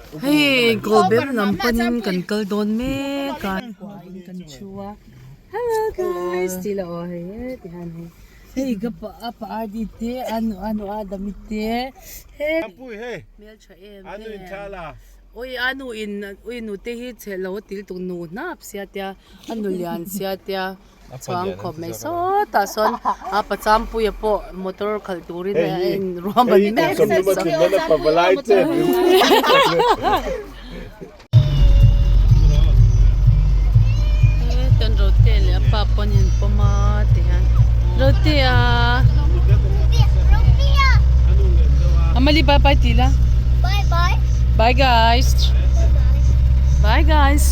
Hei Kawlbem lam panin kan kal dawn mek a kan thu a hello guys tih lah aw hei e ti hian hei hei ka pa a pa R D te a nu a nu Adami te he hmeltha em em ui a nu in ui nute hi chhelo a til tuk nu hnap sia tia a nu lian sia tia. Chuang khawp mai sawtah sawn a pachampuia pawh motor khalh turin a en ruam an mek Hetan Rotea leh a pa pawh an inpawm a ti hian Rotea Amali bye bye tih la bye guys bye guys.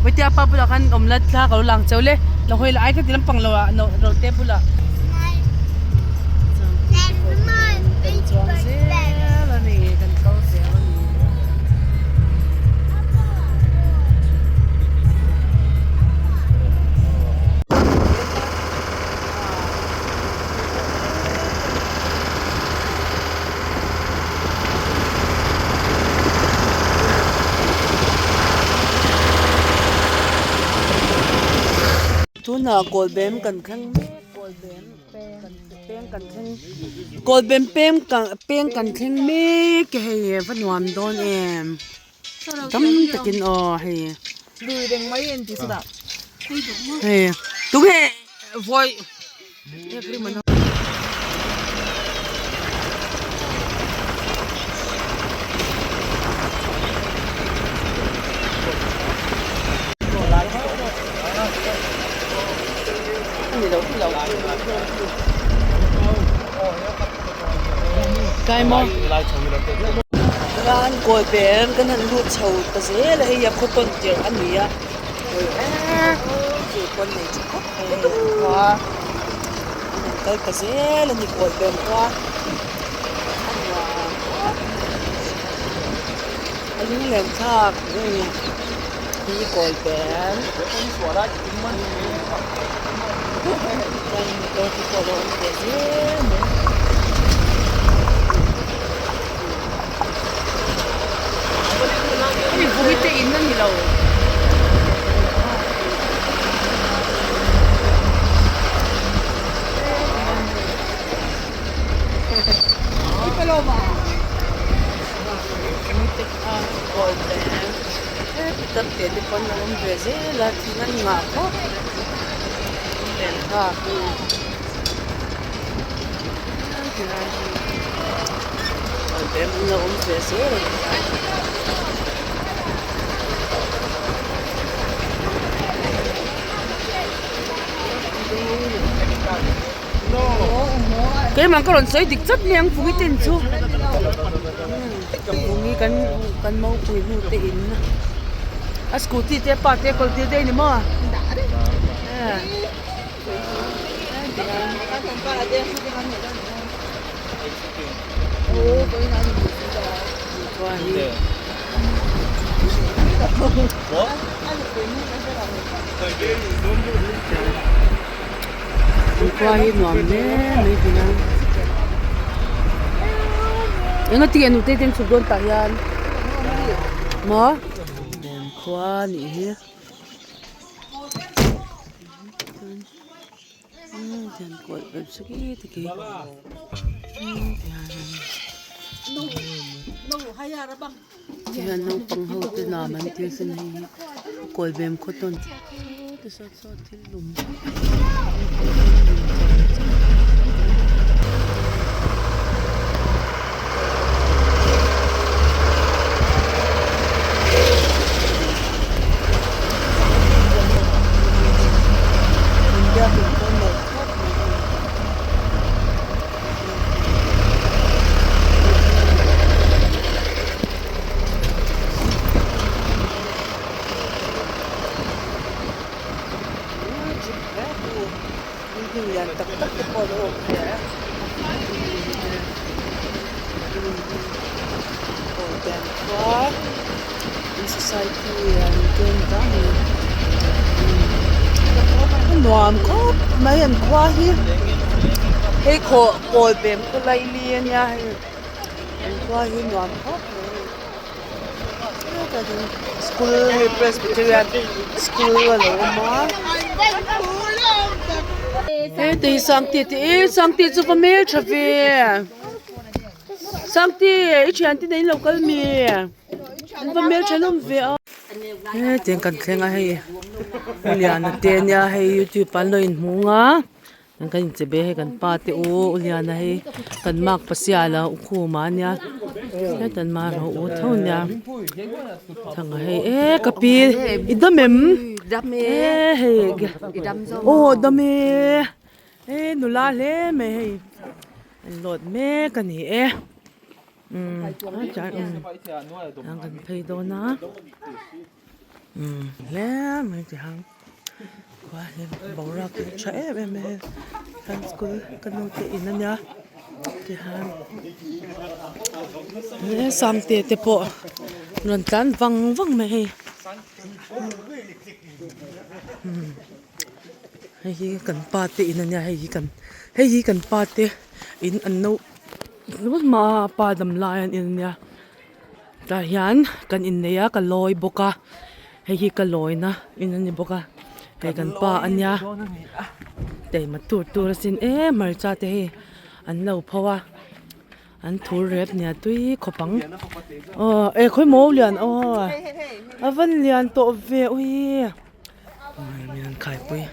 Vawitia pa bulah khan awm la thla ka lo lang cheu le lo hawi la ai kha ti lampang lo ah rote bulah kan chuang zel a ni kan kal zel a ni. Tunah kawlbem kan thleng mek kawlbem peng kan thleng kawlbem peng peng kan thleng mek a hei a va nuam dawn em tam takin aw hei hei tunge vawi. Chuan kawlbem kan han lut chho ta zel a hei a khaw tawn tirh a ni a chu pawn nei tha khawp mai hei an khua an han kal ta zel a ni kawlbem khua a nuam khawp a lunglen thlak hei hi kawlbem chuan motor te pawh a lo awm ve zel mai. Hemi vawmi te in a ni lo. Te pawn a awm ve zel a thing an ngah khawp An la awm ve zel a ni. Keimah ka rawn sawi dik chawt mai ang Vungi ten chu Vungi kan kan mopui hnu te in a scooty te pa te kawl tir daih a ni maw. Khua hi nuam hle mai tih na eng a ti nge nute ten chhuk dawn tah hian maw khua a nih hi. Tihian naupang ho te nuam an ti asin hei hi kawlbem khaw tawn ti sawt sawt thil lum. Building lian tak tak te pawh a lo awm ve a kawlbem khua in society an ken ta a ni a nuam khawp mai an khua hi hei khaw kawlbem khaw laili a nia hei. An khua hi nuam khawp mai a ni. School hei Presbyterian school a lo awm a. Heti hi Sangte te e Sangte chu va hmel tha ve Sangte i thiante nen in lo kal mi an va hmel tha hlawm ve a. Hetiang kan thleng a hei u Liana te ania hei youtube ah an lo inhmung a. Kan inche be hei kan pa te u u Liana hei kan mark pasial a u Khuma ania heta an mar ho u tho ania thanga hei e ka pi i dam em e hei aw dam e e nula hle mai hei an lawt mek a ni e umm kan phei dawn a umm hle mai ti hang. Khua hi boruak hi a tha em em mai a kan school ka nu te in ania tihian he Sangte te pawh rawn tlan vang vang mai hei hei hi kan pa te in ania hei hi kan hei hi kan pa te in an no hma pa dam lai an in ania. Tah hian kan innei a ka lawi bawk a hei hi ka lawina in a ni bawk a hei kan pa a nia taima tur tur a sin em hmarcha te hei an lo pho a an thur rep nia tui khawp ang aw e khawi maw lian aw a van lian tawh ve ui an khaipui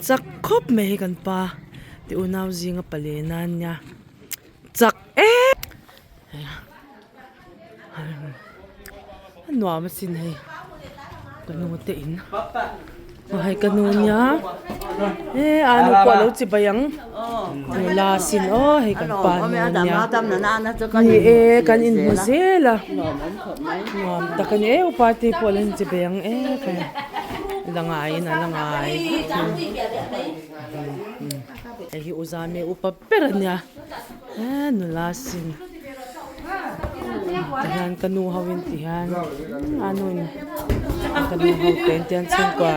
chak khawp mai hei kan pa te unau zinga palen a nia chak em. A nuam asin hei ka nu te in aw hei ka nu nia e a nu pawh a lo chi bai ang nula sin aw hei kan pa nu nia ni e kan inhmu zel a nuam tak a ni e upa te pawh a lo inchi bai ang e kha la ngaiin a la ngai hei hi u zame upa ber a nia. He nula sin tihian ka nu ho in tihian a nu in ka nu ho te in tihian chhungkua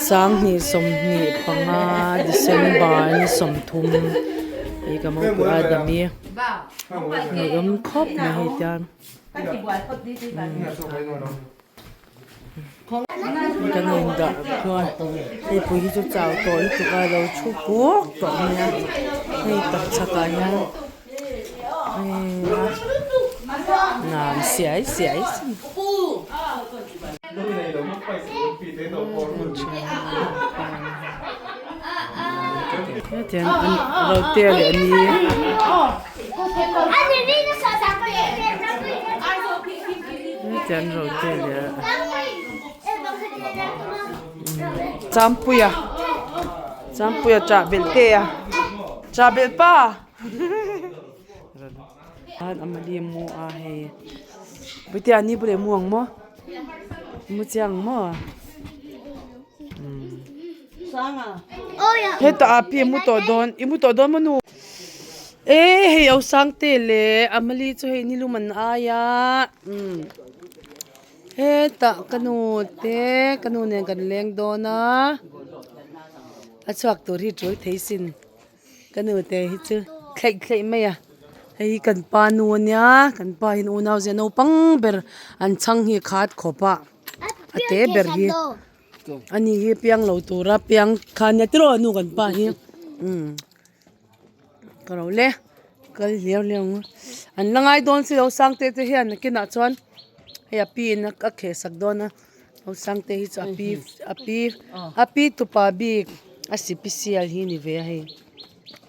sanghnih 25 December ni 30 hei ka mopui a dami hmuh awm khawp mai hei tian. Kan indah chuan hei pui hi chu chau tawh lutuk a lo thu puk tawh mai a hei tapchhakah hian hei a siai siai sin. Hetiang an rotea leh a ni. Hetiang rotea leh Champuia Champuia chah belh te a chah belh pa Amali mu a hei Puitea ni bulah i mu ang maw mu chiang maw. Hetah a pi a mu tawh dawn i mu tawh dawn maw nu e hei au Sangte leh Amali chu hei nilum an ai a umm hetah ka nu te ka nu nen kan leng dawn a a chhuak tur hi tul thei sin. Ka nu te hi chu thlaih thlaih mai a hei hi kan pa nu a nia kan pa hi unau zia naupang ber an chhang hi a khat khawp a a te ber hi ani hi piang lo tura piang kha ania tiraw nu kan pa hi umm ka ro le kal hliau hliau ang an la ngai dawn si lo Sangte te hian nakinah chuan hei a pi in a kheh sak dawn a. Awsangte hi chu a pi a pi a pi tupa bik a sipisial hi ni ve a hei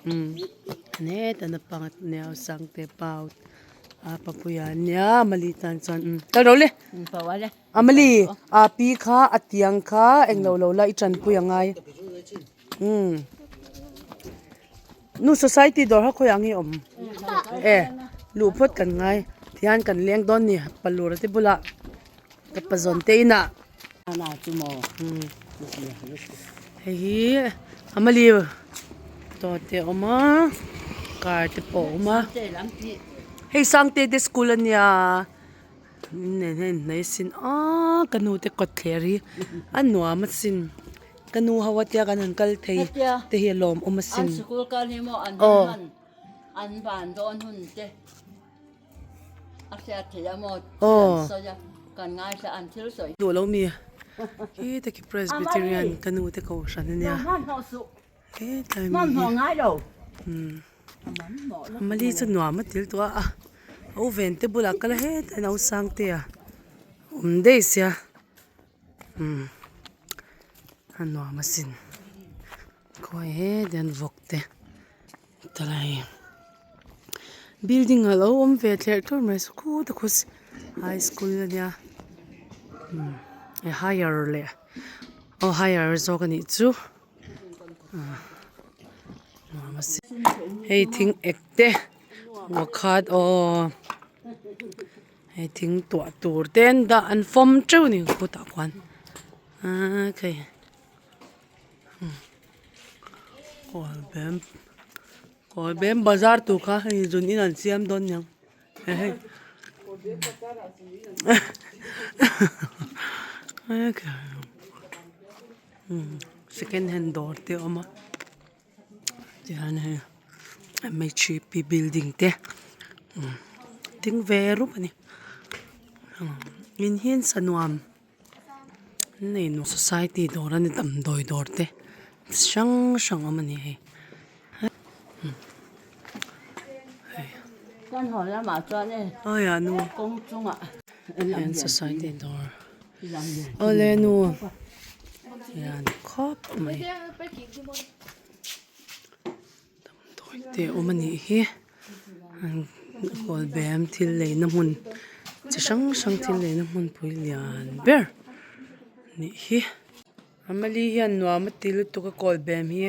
umm heta naupang a nia Awsangte pau a papuia ania mali tan chuan umm kal rawh le amali a pi kha a tiang kha englo lo la i tanpui a ngai umm nu society dawr kha khawiah nge awm e luh phawt kan ngai tihian kan leng dawn a ni palura te bulah. Ka pazawn te inah hei hi amali tawh te a awm a car te pawh a awm a hei Sangte te school ania nen hian inhnai sin aaa ka nu te kawt thler hi a nuam asin ka nu ho atia kan han kal thei te hi a lawmawm asin aw. Aw. Duh lo mi khi te khi Presbyterian ka nu te kohhran ania hetlai mi hi umm mali chu nuam a til tawh a a u ven te bulah kal a hetlai nausang te a awm daih sia umm a nuam asin khawi hetiang an vawk te. Talai building a lo awm ve thlerh thawr mai khuta khu high school ania umm higher leh aw higher zawk anih chu hei thing ek te pakhat aw hei thing tuah tur te an dah an fawm teuh a ni khutah khuan aaa khei. Kawlbem Kawlbem bazar tur kha hei zun in an siam dawn niang hehei second hand dawr te a awm a tihian hei m h p building te ding ve rup a ni in hi an sa nuam. Nei nu society dawr a ni damdawi dawr te hrang hrang awm a ni hei aia nu hian society dawr awle nu hian khawp mai damdawi te awm a nih hi. Kawlbem thil leina hmun chi hrang hrang thil leina hmunpui lian ber anih hi. Amali hian nuam a ti lutuk a kawlbem hi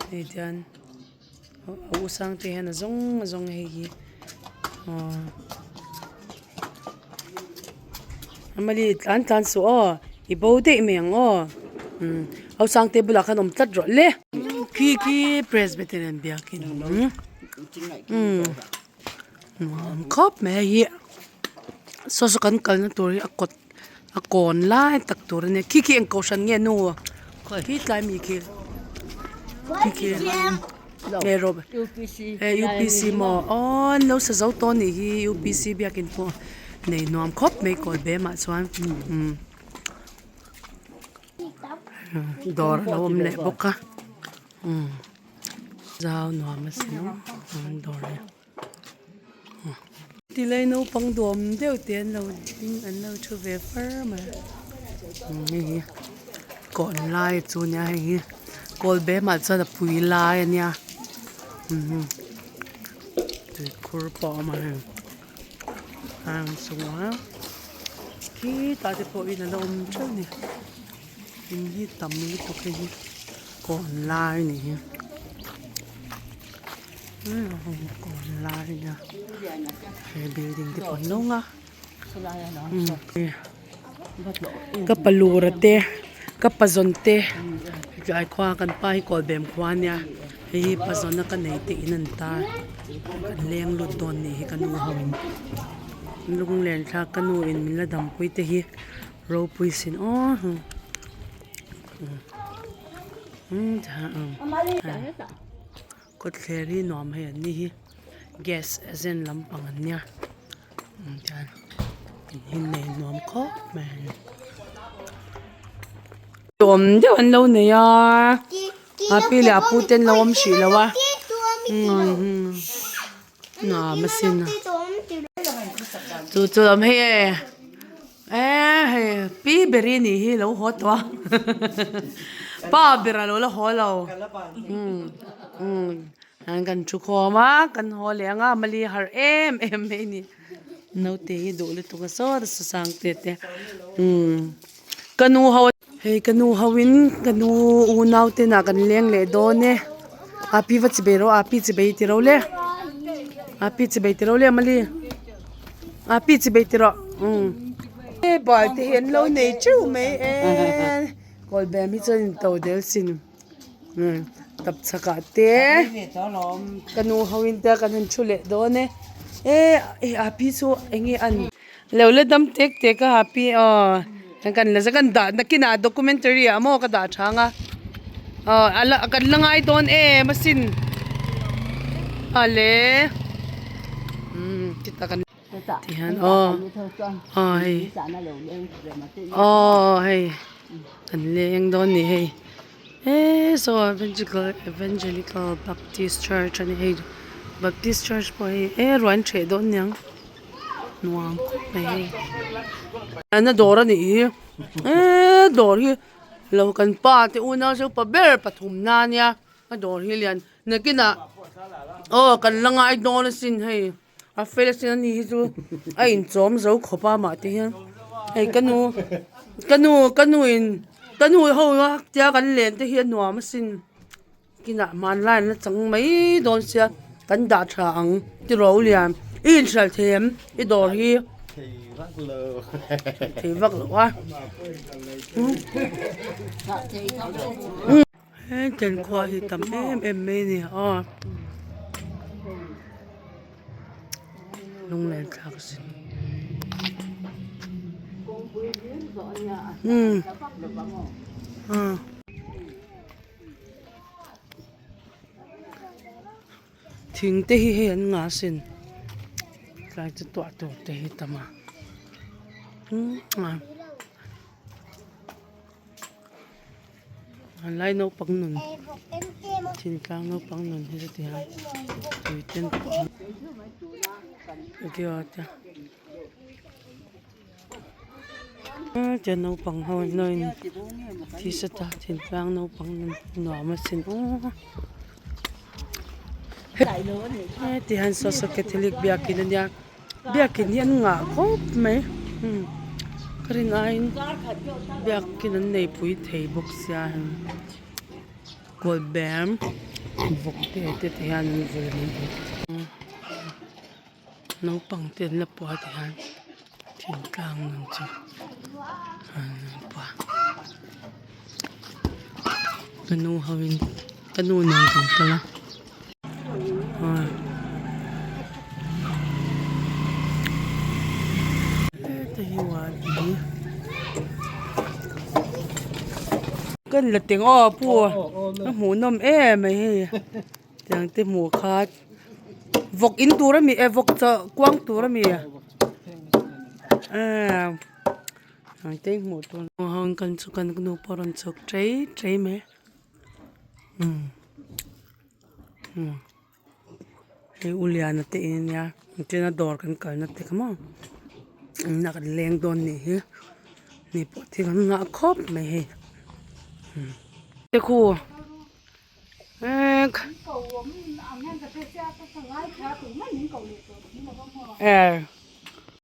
hei tian a u sang te hian a zawng a zawng hei hi aw Amali tlan tlan suh aw i bo daih mai ang aw umm au sang te bulah khan awm tlat rawh le. Khi khi Presbyterian biakin umm nuam khawp mai hei hi saw saw kan kalna tur hi a kawt a kawn lai tak tur a nia khi khi eng kohhran nge nu khi tlai mi khi khi khi nge rawh e upc maw aw an lo sa zo tawh a nih hi upc biakin pawh nei nuam khawp mai kawl bem ah chuan umm. Dawr a lo awm leh bawk a umm zau nuam a sin aw dawr hi tilai naupang duam deuh te an lo ding an lo thu ve far mai umm hei hi kawn lai chu nia hei hi kawl bem ah chuan a pui lai a nia umm tuikhur pawh a awm a heng. Ang chungah khitah te pawh in a la awm teuh a ni in hi tam lutuk hei hi kawn lai a ni hi kawn lai a nia he building te pawh an lo nga ka palura te ka pazawn te tlai khua kan pa hi kawlbem khua a nia hei hi pazawn a ka nei te in an tar kan leng lut dawn nih hi ka nu ho in lunglen thlak ka nu in min la dampui te hi ropui sin aw kawtthler hi nuam hei an ni hi gas agent lampang an nia chuan in hi nei nuam khawp mai a ni awm deuh an lo nei a a pi leh a pu te an lo awm hrih lo a nuam asin a chu chu lam hei e eh hei pi ber i nih hi lo haw tawh a pa ber a lo la haw lo umm umm. Kan thu khawm a kan haw leh ang a mali harh em em mai a ni naute hi duh lutuk a sawt a sasang te te umm ka nu ho hei ka nu ho in ka nu unau te nah kan leng leh dawn e a pi va chi bei rawh a pi chi bei ti ro le a pi chi bei ti ro le mali a pi chi bei ti rawh umm bal te hi an lo nei teuh mai e kawlbem hi chuan in to del sin. Tap chhakah te ka nu ho in te kan han thu leh dawn e eh a pi chu eng nge an lo la dam tek tek a pi aw kan la kan dah nakinah documentary ah maw ka dah thang a aw a la kan la ngai dawn em asin ale umm chutah kan. Tihian aw aw hei aw hei an leng dawn a ni hei eee saw evangelical evangelical baptist church a ni hei baptist church pawh hei e ruah an ṭheh dawn aniang nuam khawp mai hei na dawr a nih hi eee dawr hi lo kan pa te unau chu upa ber pathum na ania a dawr hi lian nakinah aw kan la ngai dawn asin hei. A fel asin ani hi chu a inchawm zo khawp a mah te hian hei ka nu ka nu ka nu in ka nu ho a tia kan len te hi a nuam asin kinah hmanlai an la chang mai dawn sia kan dah tha ang tiraw lian i inhrial thei em i dawr hi thei vak lo a He thlankhua hi tam em em mai a ni a lunglen thlak a sin umm ah thing te hi hei an ngah asin tlai chu tuah tur te hi tam a umm ah. Hmanlai naupang nun thingtlang naupang nun hi chu ti hian tui ten pawh a tia naupang ho an lo in thi sat a thingtlang naupang nun nuam asin aw heti hian saw saw catholic biakin ania. Biakin hi an ngah khawp mai ka rin aiin biakin an nei pui thei bawk sia heng kawl bem vawk te te ti hian an vul mai bawk naupang te an la pua ti hian thingtlang nun chu an pua ka nu ho in ka nu nen kan kal a. Kan la teng aw pu a hmuh nawm em mai hei tiang te hmuh kha vawk in tur ami e vawk chaw kuang tur ami emm tiang te hmuh tur kan chu kan nu pawh a rawn chhuk chei chei mai. Hei u Liana te in ania tina dawr kan kalna te kha maw inah kan leng dawn nih hi ni pawh thil an nghah khawp mai hei te khu e.